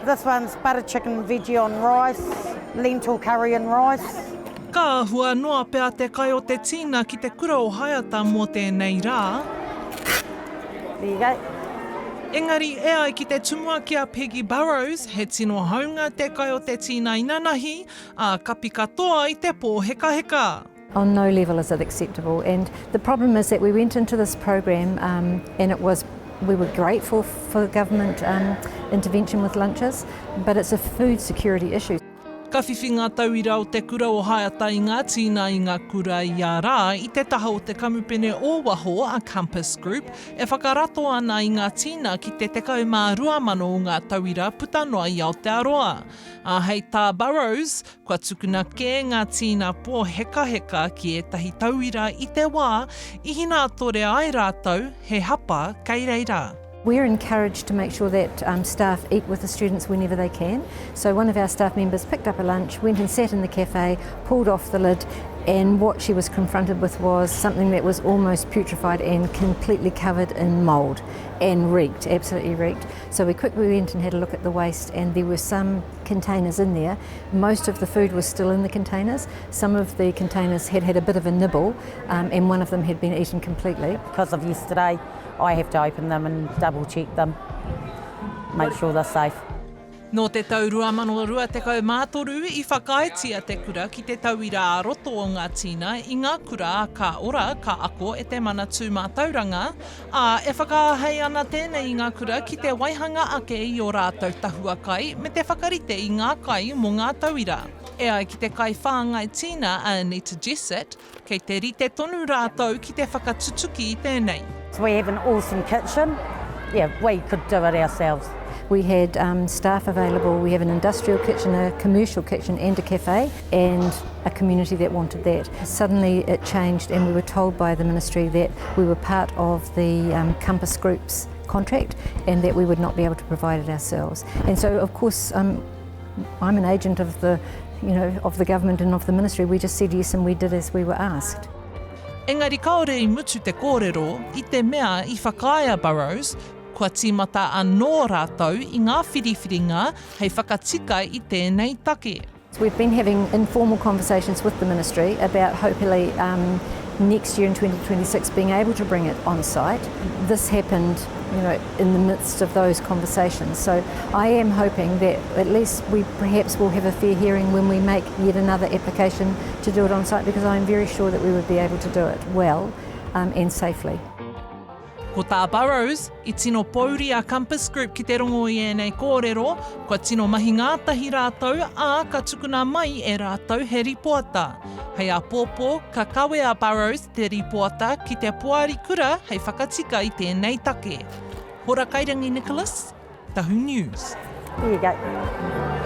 This one's butter chicken veggie on rice, lentil curry and rice. Ka āhua noa pea te kai o te tīna ki te kura o Haeata mō tēnei rā. There you go. Engari e ai ki te tumuaki a Peggy Burrows, he tino haunga te kai o te tīna inanahi, ā, kapi katoa i te pōhekaheka. On no level is it acceptable and the problem is that we went into this program um, and it was we were grateful for government um, intervention with lunches, but it's a food security issue. Ka whiwhi ngā tauira o te kura o Haeata i ngā tīna i ngā kura i a rā i te taha o te kamupene o waho a Compass Group e whakarato ana i ngā tīna ki te 12,000 o ngā tauira puta noa i Aotearoa. Ā, hei tā Burrows, kua tukuna kē ngā tīna pōhekaheka ki ētahi tauira i te wā i hinātore ai rātou he hapa kei reira. We're encouraged to make sure that um, staff eat with the students whenever they can. So one of our staff members picked up a lunch, went and sat in the cafe, pulled off the lid, and what she was confronted with was something that was almost putrefied and completely covered in mould and reeked, absolutely reeked. So we quickly went and had a look at the waste and there were some containers in there. Most of the food was still in the containers. Some of the containers had had a bit of a nibble um, and one of them had been eaten completely. Because of yesterday, I have to open them and double check them, make sure they're safe. Nō te tau 2023 i whakaaetia te kura ki te tauira ā-roto o ngā tīna i ngā kura a Ka Ora, Ka Ako e te Manatū Mātauranga, ā, e whakaahei ana tēnei i ngā kura ki te waihanga ake i ō rātou tahua kai me te whakarite i ngā kai mō ngā tauira. E ai ki te kaiwhāngai tīna a Anita Jessett, Kei te rite tonu rātou ki te whakatutuki i tēnei. So we have an awesome kitchen, yeah, we could do it ourselves. We had um, staff available, we have an industrial kitchen, a commercial kitchen and a cafe and a community that wanted that. Suddenly it changed and we were told by the ministry that we were part of the um, Compass Group's contract and that we would not be able to provide it ourselves. And so of course um, I'm an agent of the, you know, of the government and of the ministry. We just said yes and we did as we were asked. Engari kāore i mutu te kōrero, i te mea i whakaae a Burrows, kua tīmata anō rātou i ngā whiriwhiringa hei whakatika i tēnei take. We've been having informal conversations with the ministry about hopefully um, next year in 2026 being able to bring it on site. This happened you know, in the midst of those conversations. So I am hoping that at least we perhaps will have a fair hearing when we make yet another application to do it on site because I am very sure that we would be able to do it well um, and safely. Ko tā Burrows, i tino pōuri a Compass Group ki te rongo i ēnei kōrero, kua tino mahi ngātahi rātou, ā, ka tukuna mai e rātou he rīpoata. Hei āpōpō, ka kawe a Burrows te rīpoata ki te poari kura hei whakatika i tēnei take. Hora Kairangi Nicholas, Tahu News. There you go.